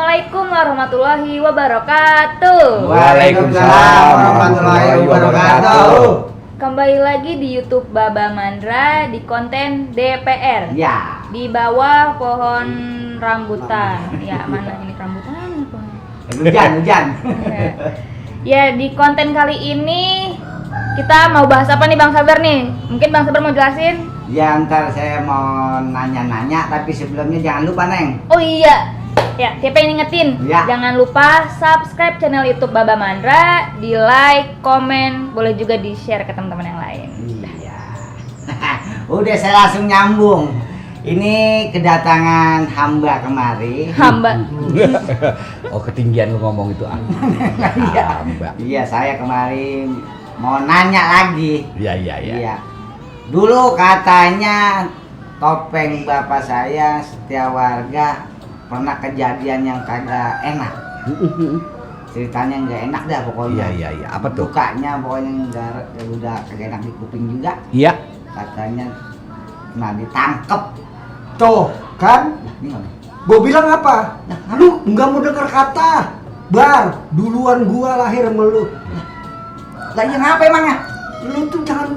Assalamualaikum warahmatullahi wabarakatuh. Waalaikumsalam warahmatullahi wabarakatuh. Kembali lagi di YouTube Baba Mandra di konten DPR. Ya. Di bawah pohon rambutan. Ya, mana ini rambutan? Hujan. Ya, di konten kali ini kita mau bahas apa nih Bang Sabar nih? Mungkin Bang Sabar mau jelasin? Ya, ntar saya mau nanya-nanya, tapi sebelumnya jangan lupa, Neng. Oh iya, ya siapa yang ingetin? Ya. Jangan lupa subscribe channel YouTube Baba Mandra, di like, komen, boleh juga di share ke teman-teman yang lain. Iya. Udah, saya langsung nyambung. Ini kedatangan hamba kemari. Hamba. Oh, ketinggian lu ngomong itu ah. Hamba. Iya, saya kemari mau nanya lagi. Iya. Dulu katanya topeng bapak saya setiap warga pernah kejadian yang kagak enak. Ceritanya nggak enak dah pokoknya. Iya. Apa tuh? Bukanya pokoknya udah kagak enak di kuping juga. Iya. Katanya pernah ditangkep. Tuh, kan? Ini Gua bilang apa? Lu nggak mau denger kata. Bar, duluan gua lahir sama lu. lagi ngapa emangnya? Lu tuh jangan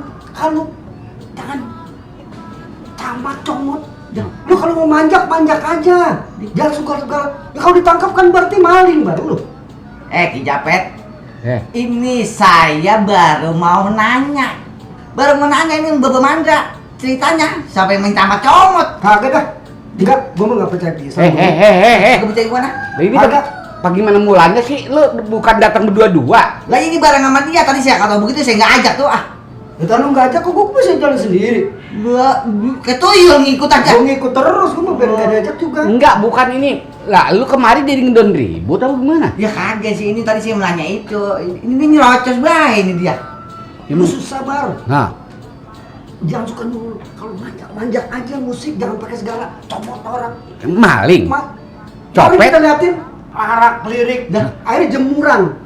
tamat comot. Lu kalau mau manjak aja. Jangan suka-suka. Ya kalau ditangkap kan berarti maling baru lu. Ki Japet. Ini saya baru mau nanya. Ini Baba Mandra. Ceritanya siapa yang minta sama comot? Kagak dah. Enggak, gua mah nggak percaya dia. Kagak percaya gimana? Ini Kagak. bagaimana mulanya sih? Lu bukan datang berdua-dua. Lah ini bareng sama dia tadi saya kata begitu saya nggak ajak tuh ah. Ya lu nggak ajak kok gua bisa jalan sendiri. Gua ketuyul ngikut aja. Gua ngikut terus, gua mau biar nggak diajak juga. Enggak, bukan ini. Lah, lu kemarin jadi ngedon ribut atau gimana? Ya kagak sih, ini tadi saya menanya itu. Ini nyerocos bae ini dia. Lu susah bar. Nah, Jangan suka dulu. Kalau manjak aja musik, jangan pakai segala comot orang. maling. Copet. Copet. Kita liatin arak lirik dan akhirnya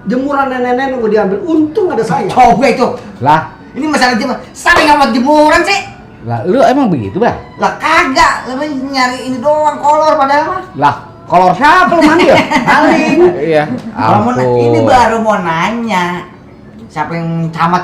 jemuran nenek-nenek mau diambil. Untung ada saya. Coba itu. Lah, Ini masalah jemuran. Siapa yang ngawat jemuran sih? lu emang begitu, Bang? Lah kagak, lebih nyari ini doang kolor padahal mah. Lah, kolor siapa lu mandi ya? Maling. Iya. Kalau mau ini Ampun. baru mau nanya. Siapa yang comot?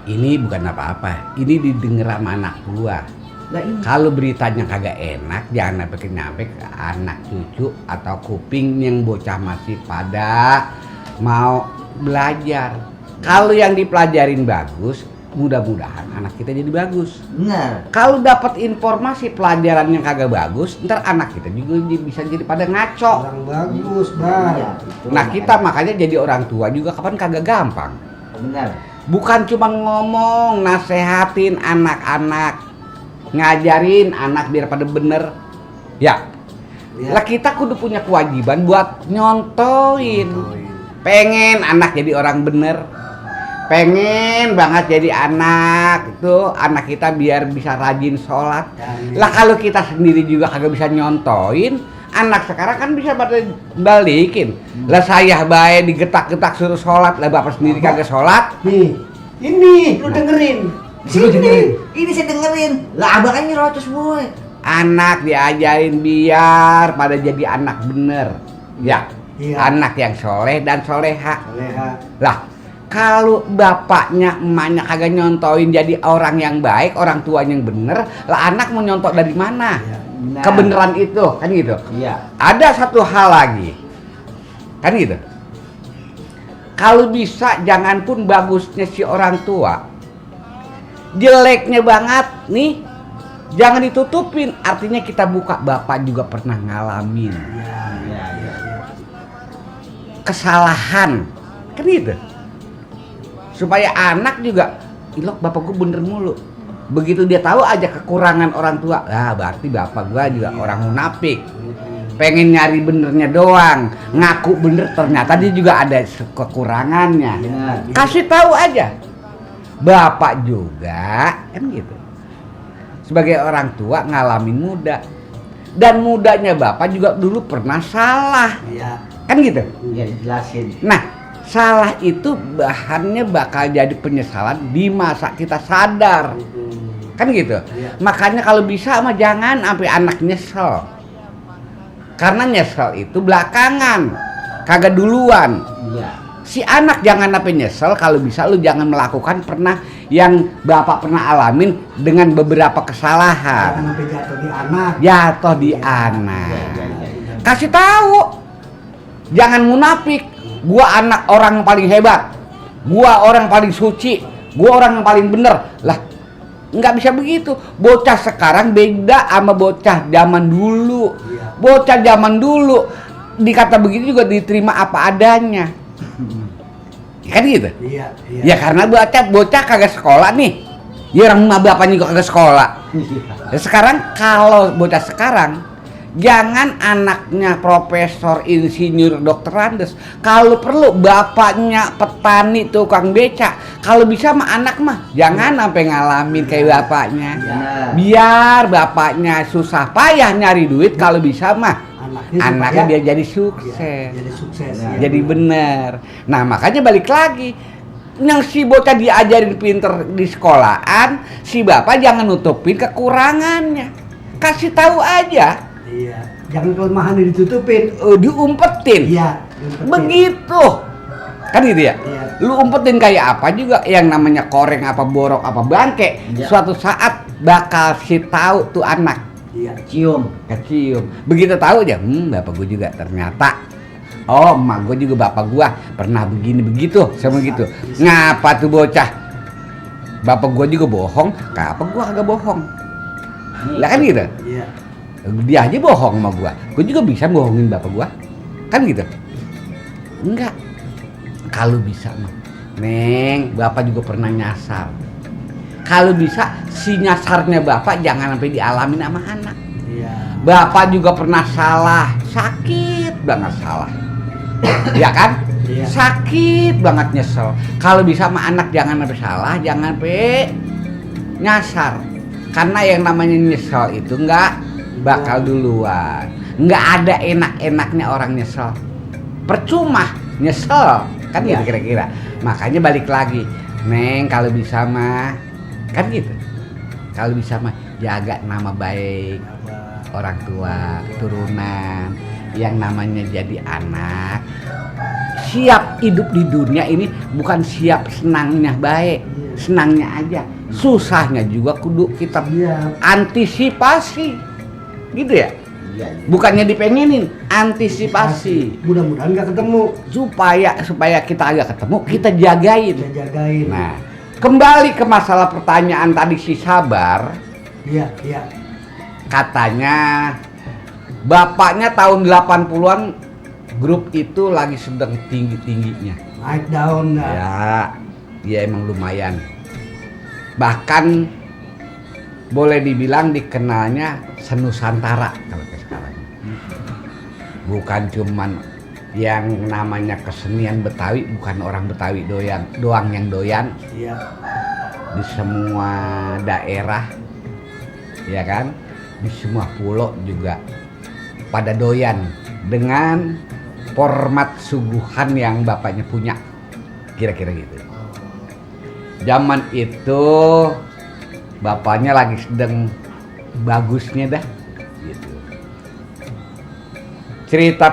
Ini bukan apa-apa. Ini didengar sama anak gua. Lah ini. Kalau beritanya kagak enak, jangan sampai nyampe ke anak cucu atau kuping yang bocah masih pada mau belajar. Kalau yang dipelajarin bagus, mudah-mudahan anak kita jadi bagus. Bener. Kalau dapat informasi pelajaran yang kagak bagus, ntar anak kita juga bisa jadi pada ngaco. Orang bagus, Bar. Iya, betul. Nah, kita makanya jadi orang tua juga kapan kagak gampang. Bener. Bukan cuma ngomong, nasehatin anak-anak, ngajarin anak biar pada bener. Ya. Lah kita kudu punya kewajiban buat nyontoin. Pengen anak jadi orang bener. Pengen banget jadi anak kita biar bisa rajin sholat. Lah kalau kita sendiri juga kagak bisa nyontoin, anak sekarang kan bisa pada balikin. Lah saya bae digetak-getak suruh sholat, lah bapak sendiri kagak sholat. Nih, ini lu dengerin. Ini saya dengerin. Lah abang kan nyerocos boy. Anak diajarin biar pada jadi anak bener. Ya, Iya. anak yang soleh dan soleha. Soleha. Lah, kalau bapaknya emaknya kagak nyontoin jadi orang yang baik, orang tuanya yang bener, lah anak mau nyontok dari mana? Iya, benar. Kebenaran itu, kan gitu. Iya. Ada satu hal lagi, kan gitu. Kalau bisa jangan pun bagusnya si orang tua, jeleknya banget nih, jangan ditutupin. Artinya kita buka, bapak juga pernah ngalamin Iya. kesalahan, kan gitu. Supaya anak juga, ilok bapak gue bener mulu. Begitu dia tahu aja kekurangan orang tua, lah berarti bapak gue juga orang munafik. Pengen nyari benernya doang, ngaku bener ternyata dia juga ada kekurangannya. Benar. Kasih tahu aja. Bapak juga, kan gitu. Sebagai orang tua ngalamin muda. Dan mudanya bapak juga dulu pernah salah. Iya. Kan gitu. Iya dijelasin. Nah, salah itu bahannya bakal jadi penyesalan di masa kita sadar. Kan gitu. Iya. Makanya kalau bisa mah jangan sampai anak nyesel. Karena nyesel itu belakangan, kagak duluan. Iya. Si anak jangan sampai nyesel, kalau bisa lu jangan melakukan pernah yang bapak pernah alamin dengan beberapa kesalahan. Jangan sampai jatuh di anak. Jatuh di Iya. anak. Iya. Kasih tahu, jangan munafik. Gua anak orang yang paling hebat, gua orang paling suci, gua orang yang paling bener. Lah, nggak bisa begitu. Bocah sekarang beda sama bocah zaman dulu. Iya. Bocah zaman dulu dikata begitu juga diterima apa adanya. Kan gitu? Iya, iya. Ya karena bocah kagak sekolah nih. Ya orang bapaknya juga kagak sekolah. Ya, sekarang kalau bocah sekarang, jangan anaknya profesor, insinyur, dokter Andes. Kalau perlu bapaknya petani, tukang beca. Kalau bisa mah anak mah jangan sampai ngalamin kayak bapaknya. Benar. Biar bapaknya susah payah nyari duit, kalau bisa mah anaknya supaya- dia jadi sukses. Iya, jadi sukses. Nah, iya. Jadi bener. Nah makanya balik lagi, yang si bocah diajarin pinter di sekolahan, si bapak jangan nutupin kekurangannya, kasih tahu aja, Iya. Jangan kelemahan ditutupin. diumpetin. Iya. diumpetin. Begitu, kan gitu ya. Iya. Lu umpetin kayak apa juga, yang namanya koreng apa borok apa bangke, Iya. suatu saat bakal si tahu tuh anak. Iya. Cium. Kecium, begitu tahu aja, bapak gue juga ternyata, oh emak gue juga bapak gue pernah begini begitu sama gitu. Ngapa tuh bocah? Bapak gue juga bohong, kenapa gue kagak bohong? Lah kan gitu. Iya. Dia aja bohong sama gue juga bisa bohongin bapak gue, kan gitu. Enggak, kalau bisa mah, Neng, bapak juga pernah nyasar. Kalau bisa si nyasarnya bapak jangan sampai dialamin sama anak. Iya. Bapak juga pernah salah, sakit banget salah. Ya kan? Iya. Sakit banget nyesel. Kalau bisa sama anak jangan sampai salah, jangan sampai nyasar. Karena yang namanya nyesel itu nggak bakal duluan. Nggak ada enak-enaknya orang nyesel. Percuma nyesel, kan gitu Iya. kira-kira. Makanya balik lagi, Neng kalau bisa mah, kan gitu. Kalau bisa mah jaga nama baik orang tua, turunan, yang namanya jadi anak. Siap hidup di dunia ini bukan siap senangnya baik, senangnya aja. Susahnya juga kudu kita Iya. antisipasi. Gitu ya? Iya. Bukannya dipengenin, antisipasi. Mudah-mudahan nggak ketemu. Supaya kita agak ketemu, kita jagain. Kita jagain. Nah, kembali ke masalah pertanyaan tadi si Sabar, Iya, iya. katanya bapaknya tahun 80-an grup itu lagi sedang tinggi-tingginya. Naik daun dah. Ya, dia emang lumayan. Bahkan boleh dibilang dikenalnya senusantara kalau kayak sekarang. Bukan cuman yang namanya kesenian Betawi, bukan orang Betawi doang yang doyan. Iya. Di semua daerah, ya kan, di semua pulau juga pada doyan dengan format suguhan yang bapaknya punya, kira-kira gitu. Zaman itu bapaknya lagi sedang bagusnya dah, gitu. Cerita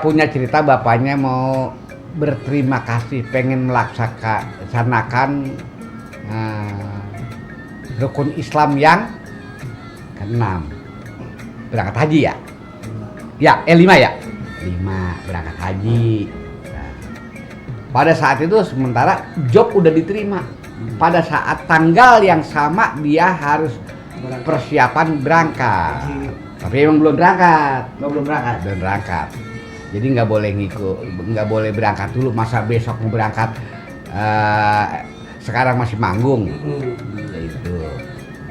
bapaknya mau berterima kasih, pengen melaksanakan rukun Islam yang ke-6, berangkat haji ya? Ya, 5 ya? 5 berangkat haji. Nah, pada saat itu sementara job udah diterima. Pada saat tanggal yang sama dia harus persiapan berangkat. Tapi emang belum berangkat. Belum berangkat. Jadi nggak boleh nggak boleh berangkat dulu. Masa besok mau berangkat? Sekarang masih manggung. Itu.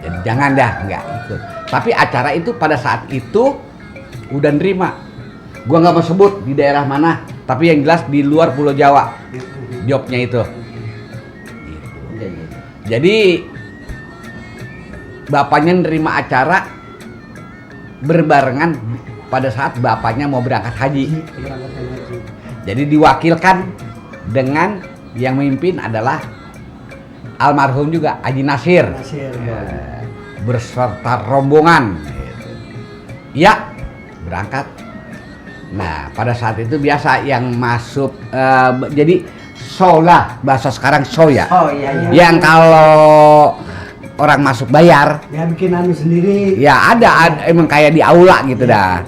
Jadi jangan dah nggak ikut. Tapi acara itu pada saat itu udah nerima. Gua nggak mau sebut di daerah mana, tapi yang jelas di luar Pulau Jawa jobnya itu. Iya, iya. Jadi bapaknya nerima acara berbarengan pada saat bapaknya mau berangkat haji. Jadi diwakilkan dengan yang memimpin adalah almarhum juga Haji Nasir. Ya, berserta rombongan. Ya, berangkat. Nah, pada saat itu biasa yang masuk jadi show lah, bahasa sekarang show ya. Oh iya. Yang kalau orang masuk bayar, Ya bikin anu sendiri. ya ada emang kayak di aula gitu dah.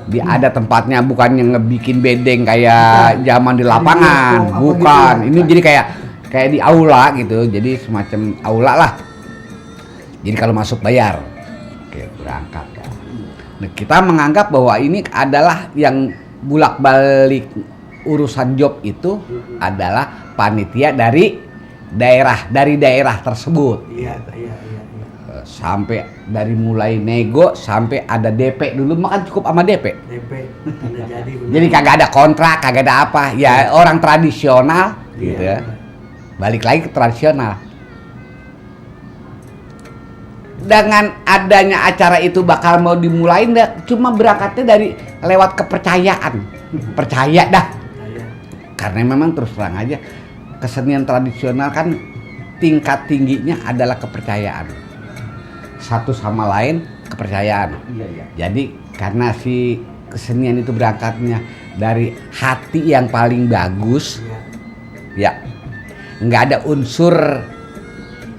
Ada tempatnya, bukannya ngebikin bedeng kayak zaman di lapangan, Apa bukan. gitu ya? Ini jadi kayak di aula gitu, jadi semacam aula lah. Jadi kalau masuk bayar, oke berangkat. Ya. Nah, kita menganggap bahwa ini adalah yang bulak-balik urusan job itu adalah panitia dari daerah tersebut. Iya. Sampai dari mulai nego sampai ada DP dulu, makan cukup sama DP. DP tanda jadi. Jadi kagak ada kontrak, kagak ada apa. Ya orang tradisional gitu ya. Balik lagi ke tradisional. Dengan adanya acara itu bakal mau dimulain cuma berangkatnya dari lewat kepercayaan. Percaya dah. Karena memang terus terang aja kesenian tradisional kan tingkat tingginya adalah kepercayaan. Satu sama lain kepercayaan. Iya. Jadi karena si kesenian itu berangkatnya dari hati yang paling bagus, ya nggak ada unsur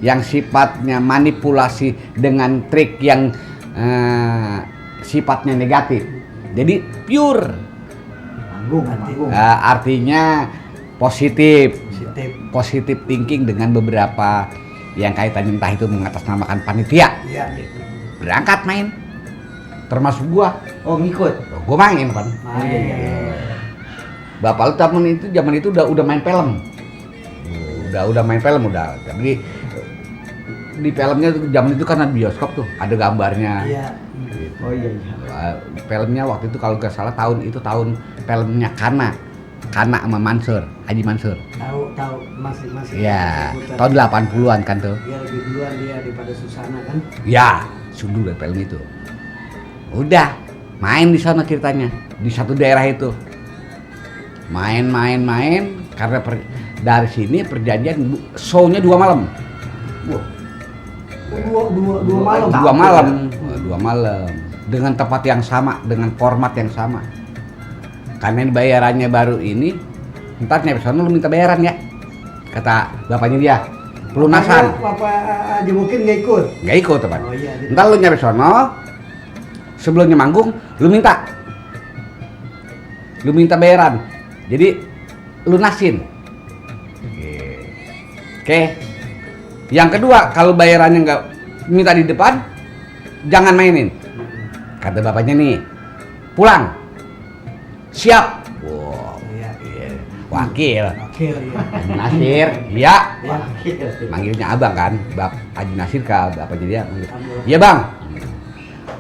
yang sifatnya manipulasi dengan trik yang sifatnya negatif. Jadi pure, Manggung. artinya positif Positif. thinking dengan beberapa yang kaitan entah itu mengatasnamakan panitia. Iya. Berangkat main, termasuk gua. Oh ngikut. Gua main kan. Iya. Bapak lu zaman itu udah main film. Udah main film udah. Jadi di filmnya zaman itu kan ada bioskop tuh, ada gambarnya. Iya. Oh iya. Filmnya waktu itu kalau nggak salah tahun filmnya Kana sama Mansur, Haji Mansur. Tahu masih. Iya, sebutan. tahun 80-an kan tuh. Iya lebih duluan dia daripada Susana kan. Ya, sundul dari film itu. Udah, main di sana ceritanya, di satu daerah itu. Main, karena dari sini perjanjian show-nya 2 malam. Dua malam. 2 malam. 2 malam. Dengan tempat yang sama, dengan format yang sama. Karena ini bayarannya baru ini, ntar nyampe sana lu minta bayaran ya. Kata bapaknya dia, pelunasan. Bapak Haji mungkin nggak ikut. Nggak ikut teman. Oh iya. Ntar lu nyampe sono, sebelumnya manggung, lu minta bayaran. Jadi lunasin. Oke. Yang kedua, kalau bayarannya nggak minta di depan, jangan mainin. Kata bapaknya nih, pulang. Siap. Wow. Iya. Wakil. Oke. Iya. Haji Nasir, iya. Ya. Manggilnya abang kan, Haji Nasir ke bapaknya dia. Iya bang.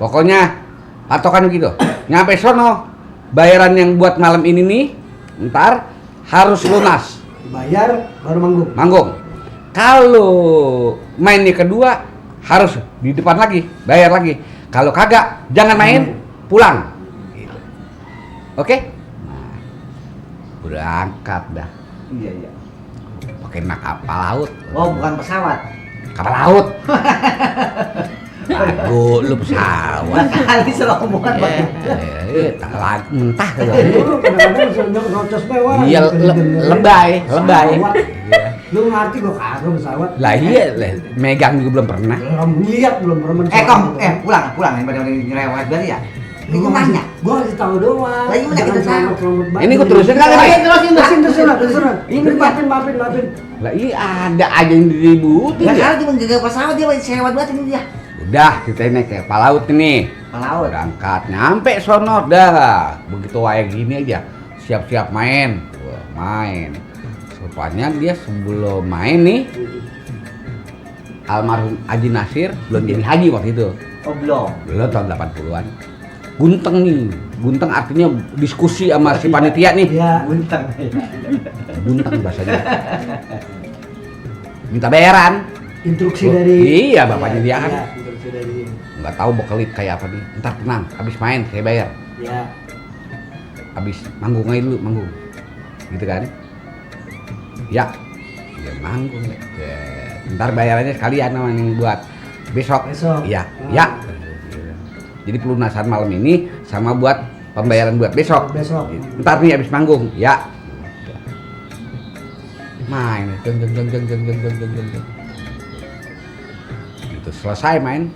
Pokoknya patokan gitu. Nyampe sono, bayaran yang buat malam ini nih, ntar harus lunas. Bayar baru manggung. Manggung. Kalau mainnya kedua harus di depan lagi, bayar lagi. Kalau kagak, jangan main, pulang. Gitu. Oke? Nah, berangkat dah. Iya. Pakai kapal laut. Oh bukan pesawat. Kapal laut. Lagu lu pesawat. Kali serombongan Pak. Lagu mentah gitu. Dulu kadang-kadang rocos mewah. Iya lebay. Lu ngerti gua kagak pesawat. Lah iya, megang juga belum pernah. Belum lihat, belum pernah Pulang yang pada nyerewet berarti ya. Ini gua nanya. Gua kasih tahu doang. Lagi udah kita tahu. Ini gua terusin kali nih. Terusin. Ini maafin. Lah iya ada aja yang diributin Gak ya. kali cuma gagal pesawat dia sewat banget ini dia. Udah kita naik ke kapal laut ini. Pelaut. Berangkat nyampe sono dah. Begitu wae gini aja. Siap-siap main. Wah, main. Rupanya dia sebelum main nih almarhum Haji Nasir belum jadi haji waktu itu. Oh belum. Belum tahun 80-an. Gunteng nih. Gunteng artinya diskusi sama si panitia nih. Iya. Buntang. Gunteng bahasanya. Minta bayaran. Instruksi dari. Iya, bapaknya dia kan. Iya, instruksi dari. Nggak tahu bekelit kayak apa nih. Ntar tenang, habis main saya bayar. Ya. Habis manggung aja dulu, manggung. Gitu kan? Ya. Ya manggung deh. Ntar bayarannya sekalian sama yang buat besok. Besok. Iya, ya. Jadi pelunasan malam ini sama buat pembayaran buat besok. Besok. Ntar nih habis manggung, ya. Main, jeng. Gitu, selesai main,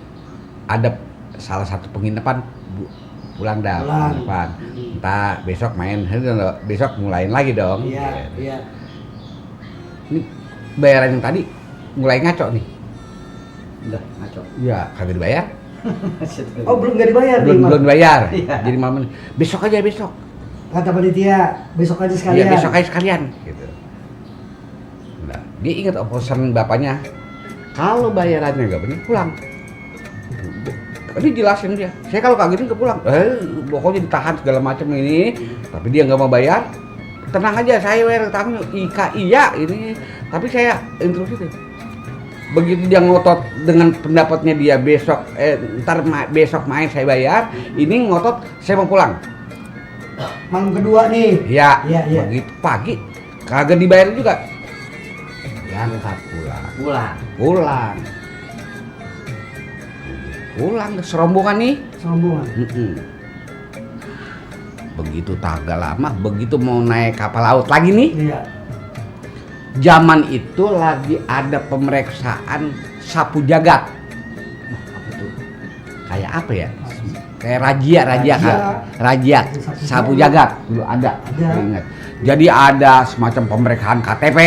ada salah satu penginapan pulang dah Pulang. penginapan. Entah besok main, besok mulain lagi dong. Iya, iya. Ini bayaran yang tadi mulai ngaco nih. Udah ngaco. Iya, kagak dibayar. Oh, belum nggak dibayar nih, Mas? Belum bayar. Iya. Jadi malam ini, besok aja besok. Kata panitia, besok aja Iya, sekalian. besok aja sekalian gitu. Nah, dia ingat pesan bapaknya, kalau bayarannya nggak benar pulang. Tadi jelasin dia, saya kalau kayak gitu nggak pulang. Pokoknya ditahan segala macam ini, tapi dia nggak mau bayar. Tenang aja, saya bayar utangnya iya ini, tapi saya instruksi itu. Begitu dia ngotot dengan pendapatnya dia besok, besok main saya bayar, ini ngotot saya mau pulang. Malam kedua nih. Ya, Iya. begitu pagi kagak dibayar juga. Diangkat pulang. Pulang ke serombongan nih. Sombongan. Begitu kagak lama, begitu mau naik kapal laut lagi nih. Iya. Zaman itu lagi ada pemeriksaan sapu jagat. Apa tuh? Kayak apa ya? Kayak razia kan? Razia sapu jagat dulu ada. Saya ingat. Jadi ada semacam pemeriksaan KTP,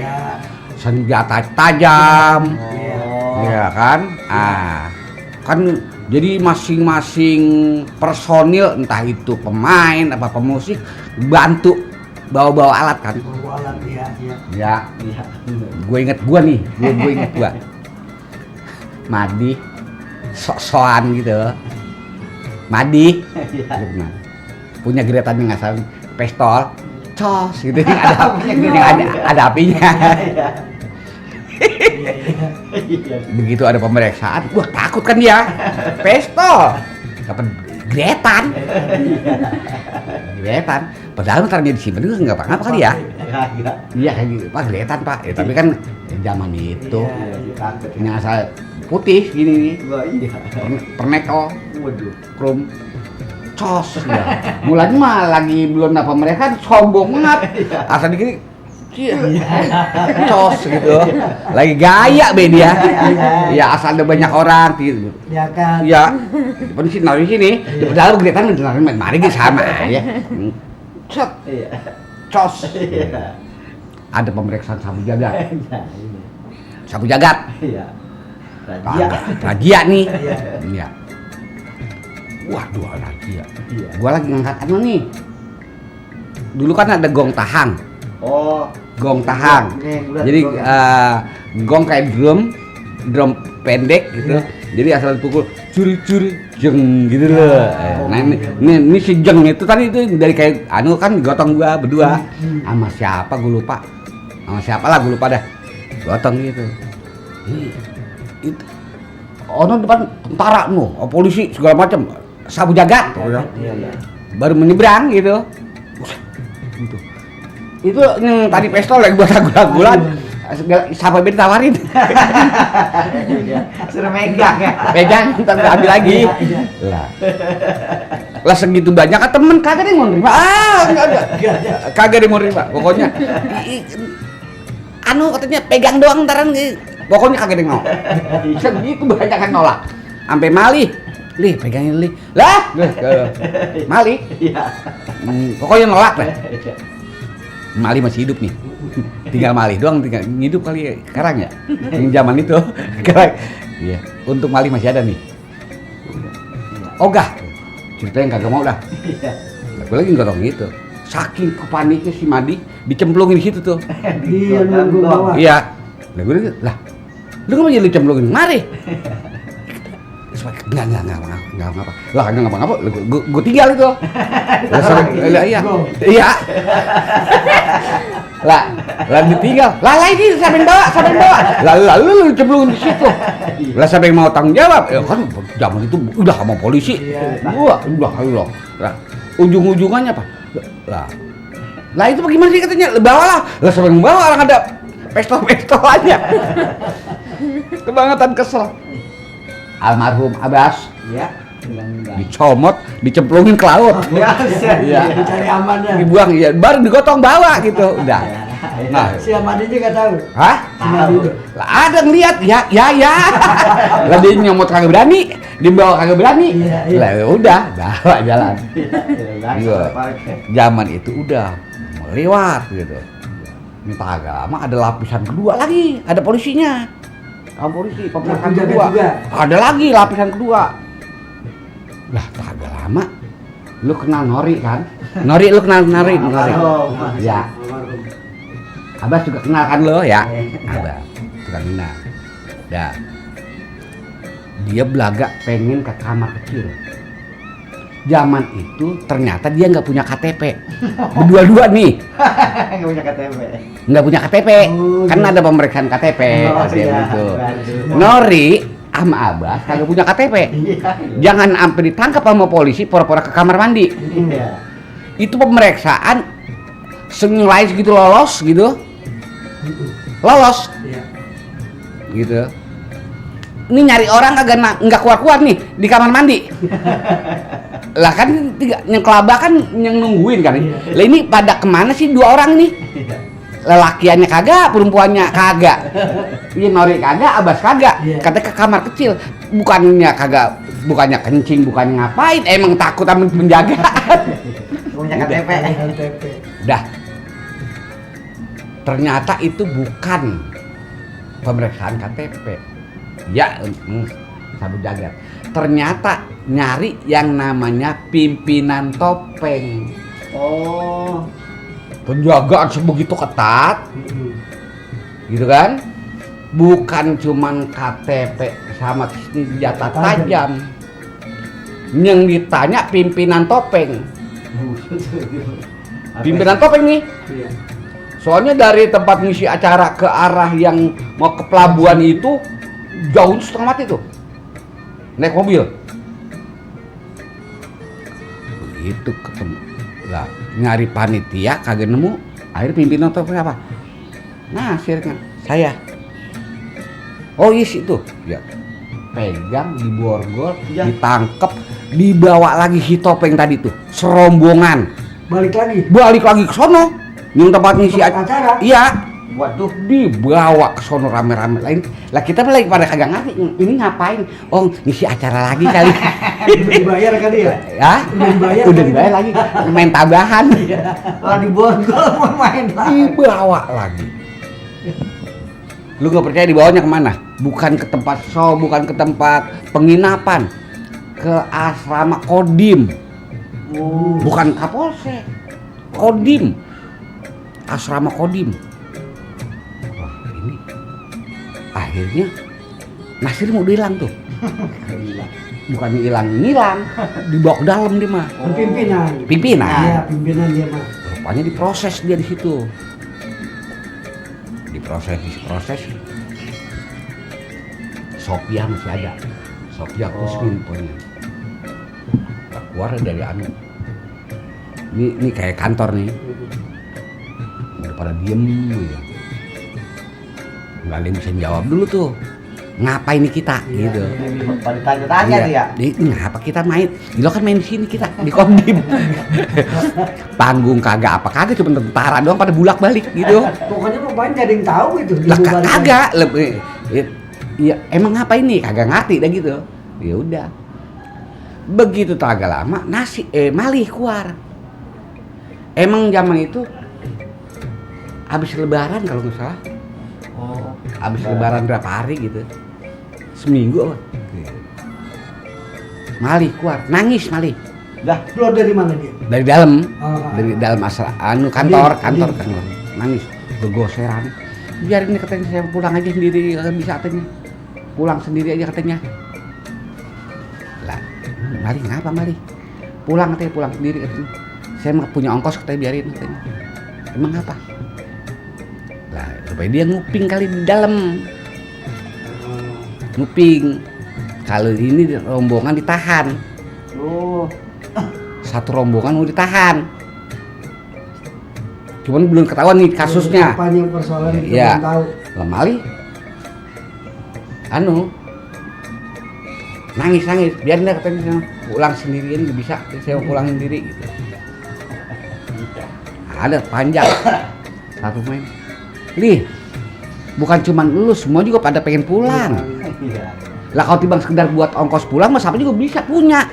Ya. senjata tajam, Oh. ya kan? Kan jadi masing-masing personil entah itu pemain apa pemusik bantu bawa alat kan? Bawa alat, iya. Ya, Iya. gue inget gue nih, gue inget gue. Madi, sok-sokan gitu. Madi, Iya. punya geretannya nggak salah, pistol, cos gitu yang ada apinya. Iya. Begitu ada pemeriksaan, wah takut kan dia, pistol, dapat geretan, padahal ntar dia disimpan juga nggak apa-apa kali ya. Iya. Iya kayak gitu, pak geretan pak, ya, tapi kan zaman itu Iya. ini asal putih gini nih, Wah, iya. pernekel, Waduh. krum, cos ya. Mulanya mah lagi belum apa mereka sombong banget, asal dikit, cos gitu, lagi gaya be dia, ya asal ada banyak orang, gitu. Ya kan. Ya, di sini, naruh di sini, padahal geretan naruh mari gitu sama ya, cot, Iya. cos. Iya. Ada pemeriksaan sapu jagat, Iya. Ini. sapu jagat. Iya. Razia. Razia nih. Iya. Waduh, razia. Iya. Gua lagi ngangkat anu nih. Dulu kan ada gong tahang. Oh. Gong tahang. Nih, Jadi gong. gong kayak drum pendek gitu. Jadi asal dipukul curi jeng gitu loh. Nah ini si jeng itu tadi itu dari kayak anu kan gotong gua berdua. Sama siapa gua lupa. Sama siapa lah gua lupa dah. Gotong gitu. Itu ono depan tentara polisi segala macam sabu jagat Iya. baru menyeberang gitu. Gitu. Itu yang tadi pistol lagi buat lagu-laguan siapa yang ditawarin Iya. Suruh megang ya. pegang ntar ambil lagi lah segitu banyak kan temen kagak ada yang mau nerima kagak ada yang mau nerima pokoknya anu katanya pegang doang ntaran pokoknya kagak ada yang mau segitu banyak kan nolak sampai Mali Lih pegangin Lih lah Mali Iya. pokoknya nolak lah Mali masih hidup nih tinggal Mali doang tinggal hidup kali ya sekarang ya yang zaman itu sekarang iya untuk Mali masih ada nih ogah ceritanya kagak mau dah Iya. gue lagi ngotong gitu saking kepaniknya si Madi dicemplungin di situ tuh Iya, nunggu bawah. iya lah gue lah lu kan jadi dicemplungin mari enggak apa lah enggak ngapa-ngapa gue tinggal itu lah iya lah ditinggal lah ini siapa yang bawa lalu lu cemplungin di situ lah siapa yang mau tanggung jawab ya kan zaman itu udah sama polisi udah lah ujung-ujungannya apa lah itu bagaimana sih katanya bawalah lah siapa yang bawa orang ada pistol aja kebangetan kesel almarhum Abbas Iya. Dicomot, dicemplungin ke laut. Iya. Cari amannya. Dibuang, ya baru digotong bawa gitu. Udah. Nah, Si Amadinya nggak tahu. hah? Lah ada ngeliat, ya. Lah dia nyomot kagak berani, dibawa kagak berani. Iya. Lah udah, bawa jalan. Iya. Zaman itu udah melewat gitu. Entah agak lama ada lapisan kedua lagi, ada polisinya. Polisi, pemeriksaan Penjaga kedua. juga. Ada lagi lapisan kedua. Lah, tak agak lama. Lu kenal Nori kan? Nori lu kenal Nori? Nori. Ya. Abah juga kenal kan lo ya? Abah juga kenal. Dah. Dia belaga pengen ke kamar kecil. Zaman itu ternyata dia nggak punya KTP. Berdua-dua nih. Nggak punya KTP. Nggak punya KTP. Kan ada pemeriksaan KTP. Oh, Dia iya. gitu. Waduh. Nori sama Abah kagak punya KTP. Jangan sampai ditangkap sama polisi pura-pura ke kamar mandi. Iya. Itu pemeriksaan senilai segitu lolos gitu. Lolos Iya. gitu. Ini nyari orang kagak nggak keluar-keluar nih di kamar mandi. Lah kan yang kelaba kan yang nungguin kan. Lah ini pada kemana sih dua orang nih? Lelakiannya kagak, perempuannya kagak. Iya Nori kagak, Abas kagak. Iya. Katanya ke kamar kecil. Bukannya kencing, bukannya ngapain. Emang takut sama penjaga. Punya KTP. KTP. Dah. Ternyata itu bukan pemeriksaan KTP. Ya, sabut jagat. Ternyata nyari yang namanya pimpinan topeng. Oh. Penjagaan sebegitu ketat, gitu kan? Bukan cuman KTP sama senjata tajam. Yang ditanya pimpinan topeng. Pimpinan topeng nih. Iya. Soalnya dari tempat ngisi acara ke arah yang mau ke pelabuhan itu jauh setengah mati tuh. Naik mobil. Begitu ketemu. Lah, nyari panitia kagak nemu. Akhirnya pimpinan topeng apa? Nah, akhirnya saya. Oh, iya itu. Ya. Pegang, diborgol, Ya. ditangkep, dibawa lagi si topeng tadi tuh. Serombongan. Balik lagi. Ke sono. Yang tempat ngisi Tempat acara? Iya. Waduh. Dibawa ke sono rame-rame lain. Lah kita lagi pada kagak ngerti ini ngapain? Oh, ngisi acara lagi kali. Udah dibayar kali ya? Ya? Udah dibayar lagi. Main tambahan. Kalau di borgol mau main lagi. Dibawa lagi. Lu gak percaya dibawanya kemana? Bukan ke tempat show, bukan ke tempat penginapan, ke asrama Kodim. Bukan Kapolsek, Kodim. Asrama Kodim. Wah, ini akhirnya Nasir mau hilang tuh. Bukannya hilang, dibawa ke dalam dia mah. Pimpinan. Pimpinan. Iya, pimpinan dia mah. Rupanya diproses dia di situ. Diproses. Sophia masih ada. Sophia Kusmin pokoknya. Keluar dari anu. Ini kayak kantor nih. Udah pada diem ya. Nggak ada yang bisa jawab dulu tuh. Ngapain nih kita gitu. Pada tanya-tanya tuh ya. Ngapa kita main? Lo kan main di sini kita di Kodim. Panggung kagak apa kagak cuma tentara doang pada bulak-balik gitu. Pokoknya pemain gak ada yang tahu gitu. Lah kagak lebih ya emang ngapain nih kagak ngerti dah gitu. Ya udah. Begitu tak agak lama Malih keluar. Emang zaman itu habis lebaran kalau nggak salah. Oh. Habis lebaran berapa hari gitu. Seminggu apa? Malih keluar, nangis Malih. Dah. Keluar dari mana dia? Dari dalam. Oh. Dari dalam kantor. Andin. Nangis, bergoseran. Biarin nih katanya saya pulang aja sendiri, kagak bisa katanya. Pulang sendiri aja katanya. Lah, Malih ngapa Malih? Pulang katanya, pulang sendiri katanya. Saya mah punya ongkos katanya, biarin katanya. Emang apa? Lah, rupanya dia nguping kali di dalam. Nguping. Kalau ini rombongan ditahan. Oh. Satu rombongan mau ditahan. Cuman belum ketahuan nih kasusnya. Apanya persoalan kita Iya. belum tahu. Lah Malih nangis biarin dia katanya sana. Pulang sendirian nggak bisa, saya mau pulang sendiri gitu. Ada panjang satu main. Lih, bukan cuma lu, semua juga pada pengen pulang. Iya. Lah kalau timbang sekedar buat ongkos pulang, mas apa juga bisa punya.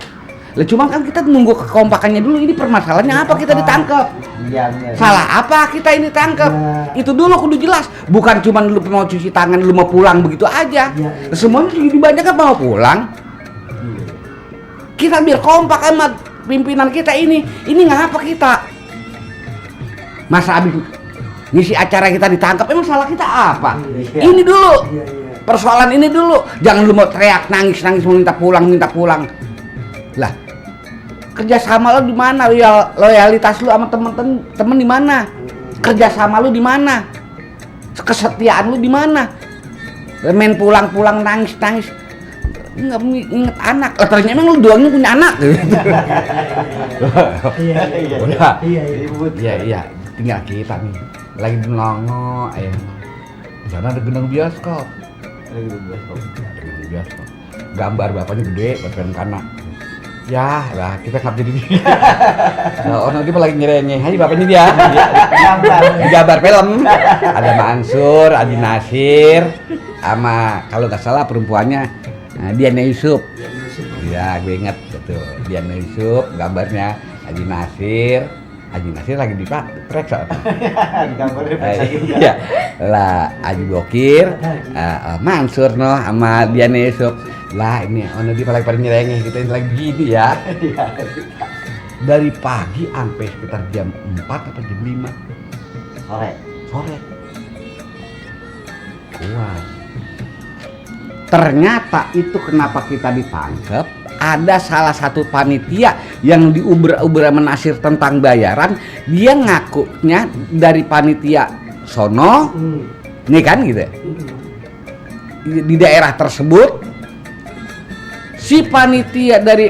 Lah cuma kan kita nunggu kekompakannya dulu. Ini permasalahannya apa kita ditangkap? Iya bener. Salah apa kita ini tangkap? Itu dulu kudu jelas. Bukan cuma lu mau cuci tangan, lu mau pulang begitu aja. Semuanya juga banyak kan mau pulang. Kita biar kompak sama pimpinan kita ini. Ini ngapa kita? Masa abis ngisi acara kita ditangkap, emang salah kita apa? Iya. Ini dulu. Iya. Persoalan ini dulu. Jangan lu mau teriak, nangis mau minta pulang. Lah, kerjasama lo di mana? Loyalitas lu sama temen di mana? Kerjasama lu di mana? Kesetiaan lu di mana? Main pulang nangis. Nggak inget anak. Lah ternyata emang lu doangnya punya anak. Udah. Iya. Tinggal kita nih. Lagi di Melongo, di sana ada gendang bioskop. Gambar bapaknya gede, buat film kanak. Ya, lah kita nggak jadi dia. Orang dia lagi nyerengnya, aja bapaknya dia. Gambar film. Ada Mansur, Adi Nasir, sama kalau nggak salah perempuannya Diana Yusuf. Iya, gue inget betul. Diana Yusuf, gambarnya Adi Nasir. Haji Nasir lagi diperiksa. Di kantor diperiksa juga. Iya. Lah Haji Bokir, Mansur sama Diana Yusuf. Lah ini ono dia lagi pada nyerengeh, kita lagi gini ya. Dari pagi sampai sekitar jam 4 atau jam 5 sore. Wah. Ternyata itu kenapa kita ditangkap. Ada salah satu panitia yang diuber-uber menasir tentang bayaran, dia ngakunya dari panitia sono, nih kan gitu. Di daerah tersebut, si panitia dari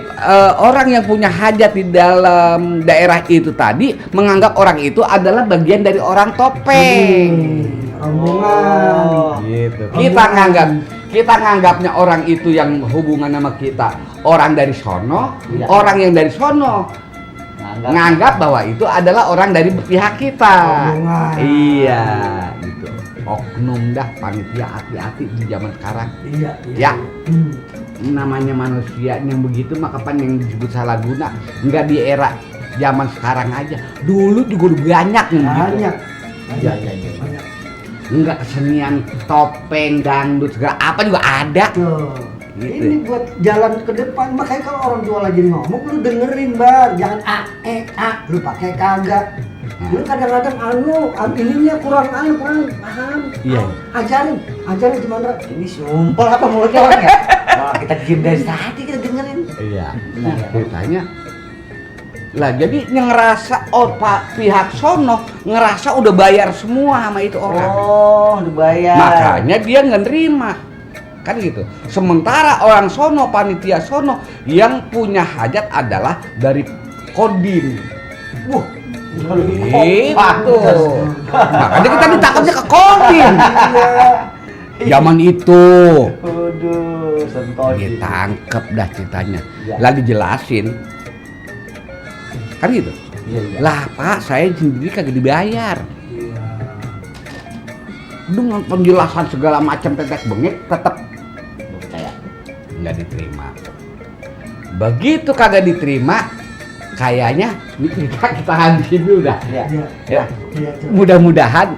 orang yang punya hajat di dalam daerah itu tadi menganggap orang itu adalah bagian dari orang topeng. Rombongan. Gitu. Kita nganggapnya orang itu yang hubungan sama kita orang dari sono, orang yang dari sono nganggap bahwa itu adalah orang dari pihak kita. Iya, gitu. Oknum dah panitia, hati-hati di zaman sekarang. Iya. Ya. Namanya manusia yang begitu mah kapan yang disebut salah guna? Enggak di era zaman sekarang aja. Dulu juga udah banyak yang begitu. Iya. Enggak kesenian topeng, dangdut segala apa juga ada. Tuh. Gitu. Ini buat jalan ke depan. Makanya kalau orang tua lagi ngomong lu dengerin, Bar. Jangan lu pakai kagak. Lu kadang-kadang ininya kurang paham. Iya. Ajarin gimana? Ini sumpel apa mulutnya orangnya? Kalau kita diem dari tadi kita dengerin. Iya. Ceritanya lah jadi yang ngerasa pihak sono ngerasa udah bayar semua sama itu orang. Oh, udah bayar. Makanya dia nggak nerima. Kan gitu. Sementara orang sono, panitia sono yang punya hajat adalah dari Kodim. Wah, Itu. Makanya kita ditangkapnya ke Kodim. Zaman itu. Waduh, sentoh. Ditangkap dah ceritanya. Ya. Lah dijelasin. Kan gitu. Iya. Lah Pak, saya sendiri kagak dibayar. Dengan penjelasan segala macam tetek bengek tetap Percaya. nggak diterima. Begitu kagak diterima, kayaknya ini kita henti dulu dah. Iya. Ya. Mudah-mudahan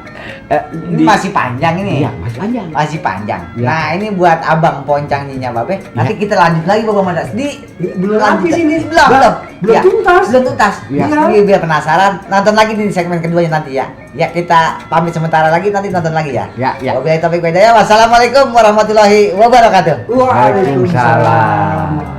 Ini masih panjang ini. Iya, masih panjang. Masih panjang. Ya. Nah, ini buat Abang Poncang Nyinya Babe. Nanti kita lanjut lagi Bapak Mandas. Belum habis ini. Belum Ya, tuntas. Belum tuntas. Ya. Ini biar penasaran. Nonton lagi di segmen keduanya nanti ya. Ya, kita pamit sementara lagi, nanti nonton lagi ya. Ya. Wabillahi taufiq wal hidayah. Wassalamualaikum warahmatullahi wabarakatuh. Waalaikumsalam.